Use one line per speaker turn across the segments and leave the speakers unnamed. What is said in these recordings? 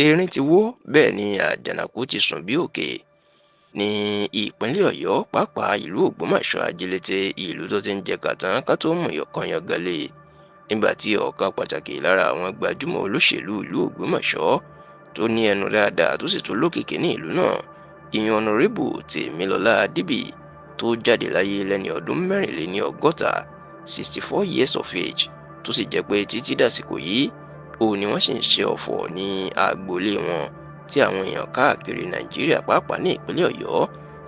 Erin ti wó, bẹ́ẹ̀ ni àjànàkú ti sùn bí òkè ní ìpínlẹ̀ Ọ̀yọ́, pàápàá ìlú Ògbómọ̀ṣọ́ ajílété, ìlú tó ti ń jẹ kàtàn ká tó mú kànyangànlé, nígbà tí ọ̀kan pàtàkì lára àwọn gbajúmọ̀ olóṣèlú ìlú Ògbómọ̀ṣọ́ tó ní ẹnu dáadáa tó sì tún lókìkí ní ìlú náà, ìyẹn Ọ̀nàrẹ́bù Tèmilọ́lá Adébíyì, tó jáde láyé lẹ́ni ọdún 64, 64 years of age, tó sì jẹ́ pé títí dàsìkò yìí òun ni wọ́n sì ń ṣe ọ̀fọ̀ ní agboolé wọn, tí àwọn èèyàn káàkiri Nàìjíríà, pàápàá ní ìpínlẹ̀ Ọ̀yọ́,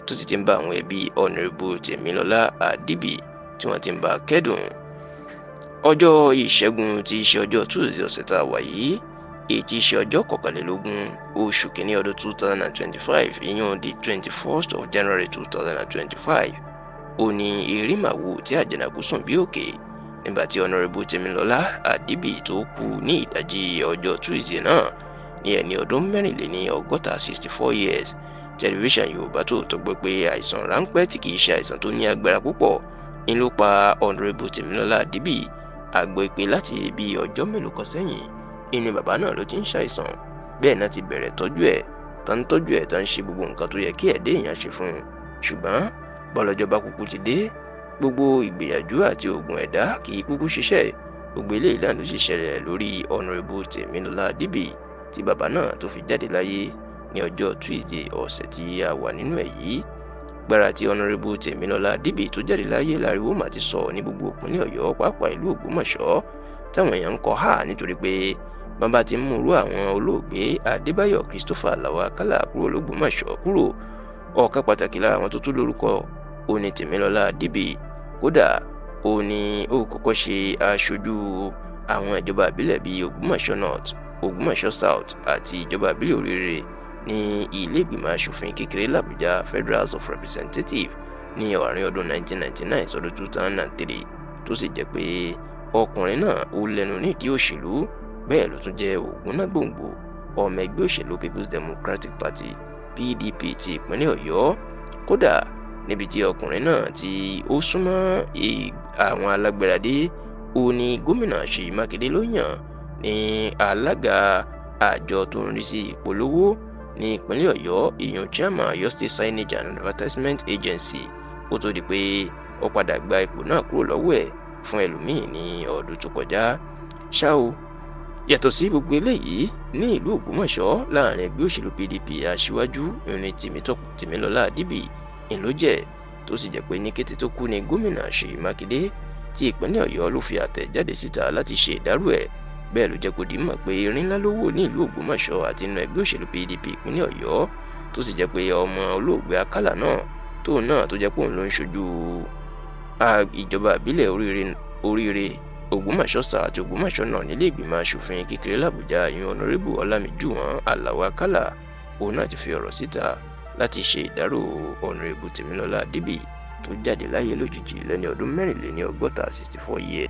tó sì ti ń bá àwọn ẹbí Ọ̀nàrẹ́bù Tèmilọ́lá Adébíyì tí wọ́n ti ń bá kẹ́dùn. Ọjọ́ Ìṣẹ́gun tí í ṣe ọjọ́ Tuesday ọ̀sẹ̀ tá a wà yìí, èyí tí í ṣe ọjọ́ 21 oṣù kìíní ọdún 2025, ìyẹn the 21st of January 2025, ó ní erímàwò tí àjànàkú sùn bí òkè nígbà tí Ọ̀nàrẹ́bù Tèmilọ́lá Adébíyì tó kú ní ìdajì ọjọ́ Tuesday náà ní ẹni ọdún 64, 64 years. Tẹlifíṣàn Yorùbá Tòótọ́ gbọ́ pé àìsàn ráńpẹ́ tí kìí ṣe àìsàn tó ní agbára púpọ̀ ń ló pa Ọ̀nàrẹ́bù Tèmilọ́lá Adébíyì. A gbọ́ pé láti bí ọjọ́ mélòó kan sẹ́yìn ìní bàbá náà ló ti ń ṣàìsàn, bẹ́ẹ̀ náà ti bẹ̀rẹ̀ tọ́jú ẹ̀, tá ń tọ́jú ẹ̀, tá ń ṣe gbogbo nǹkan tó yẹ kí ẹ̀dá èèyàn ṣe fún un. Ṣùgbọ́n bọ́lọ́jọ́ bá kúkú ti dé, gbogbo ìgbìyànjú àti oògùn ẹ̀dá kì í kúkú ṣiṣẹ́. Gbogbo eléyìí náà ló sì ṣẹlẹ̀ lórí Ọ̀nàrẹ́bù Tèmilọ́lá Adébíyì tí bàbá náà tó fi jáde láyé ní ọjọ́ Tuesday ọ̀sẹ̀ tí a wà nínú ẹ̀ yìí. Gbára tí Ọ̀nàrẹ́bù Tèmilọ́lá Adébíyì tó jáde láyé láriwo mà ti sọ ní gbogbo ìpínlẹ̀ Ọ̀yọ́, pàápàá ìlú Ògbómọ̀ṣọ́, táwọn èèyàn ń kọ háà nítorí pé bàbá ti ń múrú àwọn olóògbé Adébáyọ̀ Christopher Lawal Akálà kúrò lÓgbómọ̀ṣọ́ kúrò. Ọ̀kan pàtàkì lára àwọn tó tún lórúkọ ó ní Tèmilọ́lá Adébíyì. Kódà ó ní ó kọ́kọ́ ṣe aṣojú àwọn ìjọba ìbílẹ̀ bíi Ògbómọ̀ṣọ́ North, Ògbómọ̀ṣọ́ South àti ìjọba ìbílẹ̀ Oríire ní ilé ìgbìmọ̀ asòfin kékeré làbújá, Federal House of Representatives, ní àárín ọdún 1999 sọdún 2003, tó sì jẹ́ pé ọkùnrin náà ó lẹ́nu nídìí òṣèlú, bẹ́ẹ̀ ló tún jẹ́ ògúnnágbòǹgbò ọmọ ẹgbẹ́ òṣèlú People's Democratic Party, PDP, ti ìpínlẹ̀ Ọ̀yọ́. Kódà níbi tí ọkùnrin náà tí ó súnmọ́ àwọn alágbára dé, ó ní gómìnà Ṣèyí Mákindé ló yàn ní alága àjọ tó ń rí sí ìpolówó ní ìpínlẹ̀ Ọ̀yọ́, ìyẹn chairman Ọ̀yọ́ State Signage and Advertisement Agency, kó tó di pé ó padà gba ipò náà kúrò lọ́wọ́ ẹ̀ fún ẹlòmíín ní ọdún tó kọjá. Ṣá o, yàtọ̀ sí gbogbo eléyìí, ní ìlú Ògbómọ̀ṣọ́ láàrin ẹgbẹ́ òṣèlú PDP, aṣíwájú ìrìn Tèmilọ́lá Adébíyì ìlójẹ̀, tó sì jẹ́ pé ní kété tó kú ní gómìnà Ṣèyí Mákindé tí ìpínlẹ̀ Ọ̀yọ́ ló fi àtẹ̀jáde síta láti ṣe ìdárò ẹ̀. Bẹ́ẹ̀ ló jẹ́ kó di mọ̀ pé erin ńlá ló wò ní ìlú Ògbómọ̀ṣọ́ àti inú ẹgbẹ́ òṣèlú PDP ìpínlẹ̀ Ọ̀yọ́, tó sì jẹ́ pé ọmọ olóògbé Akálà náà tóun náà tó jẹ́ pé òun ló ń ṣojú ìjọba ìbílẹ̀ Oríire, Ògbómọ̀ṣọ́ South àti Ògbómọ̀ṣọ́ náà nílé ìgbìmọ̀ asòfin kékeré làbújá, ìyẹn Ọ̀nàrẹ́bù Ọlámíjùwọ̀n Àlàó Akálà, òun náà ti fi ọ̀rọ̀ síta láti ṣe ìdárò Ọ̀nàrẹ́bù Tèmilọ́lá Adébíyì tó jáde láyé lójijì lẹ́ni ọdún 64, 64 years.